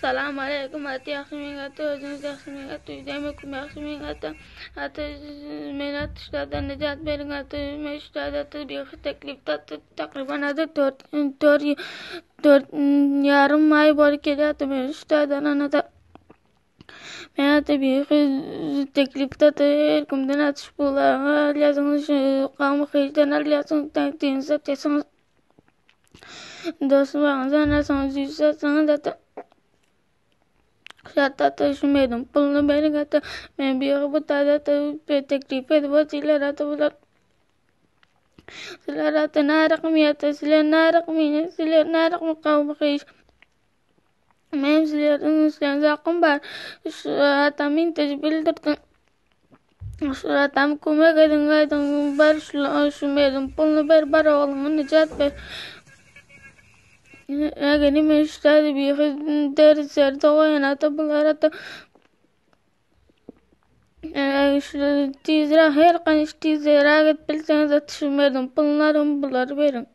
Salam aleýkum ata ýagşymyň ata özüňiz ýagşymyň ata üýdämekum ýagşymyň ata ata meni atuşlardan nejat beriň ata men şu ata bir teklipde ata takryban ata dört dört dört ýarym aý bolup gelýär ata men şu taýdan ata men ata bir teklipde ata her kimden atyş pullar alýarsyňyz şu gamy hyjdan alýarsyňyz taňtyňyz satýarsyňyz Dostum alsaňyz ýüz satsaňyz ata Şat ata şu meniň puluny beriň ata men bir bu tada ata teklip edip otyrlar ata bular Sizler ata narakmy ata sizler narakmy sizler narakmy kawmy gyş Men sizlerden üstlen zakym bar şu atam intej bildirdim Şu atam kömek ediň aýdyň bar şu meniň puluny ber bar ogluňy nijat ber. Ägeni men şu täze bihi derserde goýan ata bular ata şu tizräk her ganyş tizräk edip bilseňiz ata şu meniň puluny alyň bulary beriň.